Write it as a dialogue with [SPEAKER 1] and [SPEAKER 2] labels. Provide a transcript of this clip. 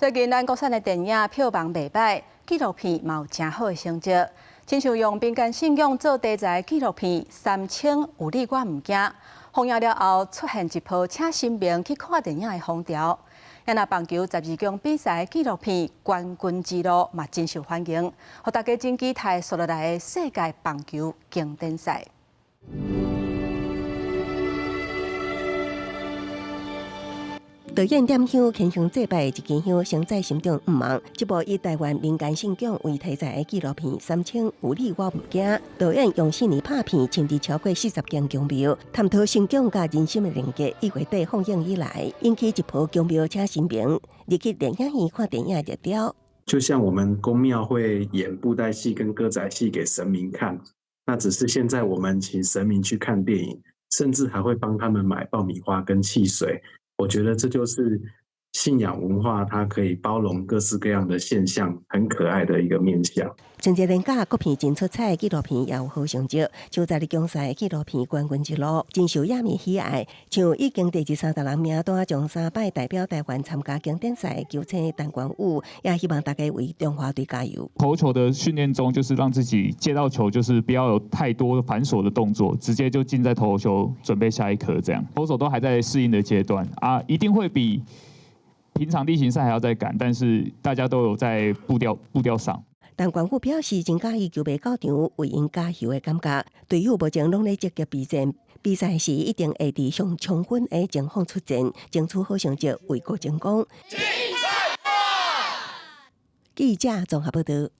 [SPEAKER 1] 最近咱國產的電影票房袂䆀，紀錄片嘛有誠好的成績。親像用民間信仰做題材紀錄片《三清有你我毋驚》，放映了後出現一波請神明去看電影的風潮。啊，若棒球十二強比賽紀錄片《冠軍之路》嘛真受歡迎，予大家真期待紲落來的世界棒球經典賽。
[SPEAKER 2] 導演點香虔誠祭拜一支香，承載心中願望。這部以台灣民間信仰為題材的紀錄片《三清有你我毋驚》，導演用四年拍片，親佇超過40間宮廟，探討信仰佮人心的連結。1月底放映以來，引起一波宮廟請神明入去電影院看電影熱潮。
[SPEAKER 3] 就像我們宮廟會演布袋戲跟歌仔戲給神明看，那只是現在我們請神明去看電影，甚至還會幫他們買爆米花跟汽水。我覺得這就是信仰文化，它可以包容各式各樣的現象，很可愛的一個面向。
[SPEAKER 2] 春節連假國片真出彩，紀錄片也有好成績。像十二強賽紀錄片《冠軍之路》真受影迷喜愛。像已經第30人名單將三擺代表台灣參加經典賽球星陳冠宇，也希望大家為中華隊加油。
[SPEAKER 4] 投球的訓練中，就是讓自己接到球，就是不要有太多繁瑣的動作，直接就進在投球，準備下一顆。這樣投手都還在適應的階段啊，一定會比平常例行賽還要再趕，但是大家都有在步調上。
[SPEAKER 2] 陳冠宇表示，真佮意球迷到場為𪜶加油的感覺，隊友目前攏咧積極備戰，比賽時一定會佇上充分的情況出戰，爭取好成績，為國爭光。記者綜合報道。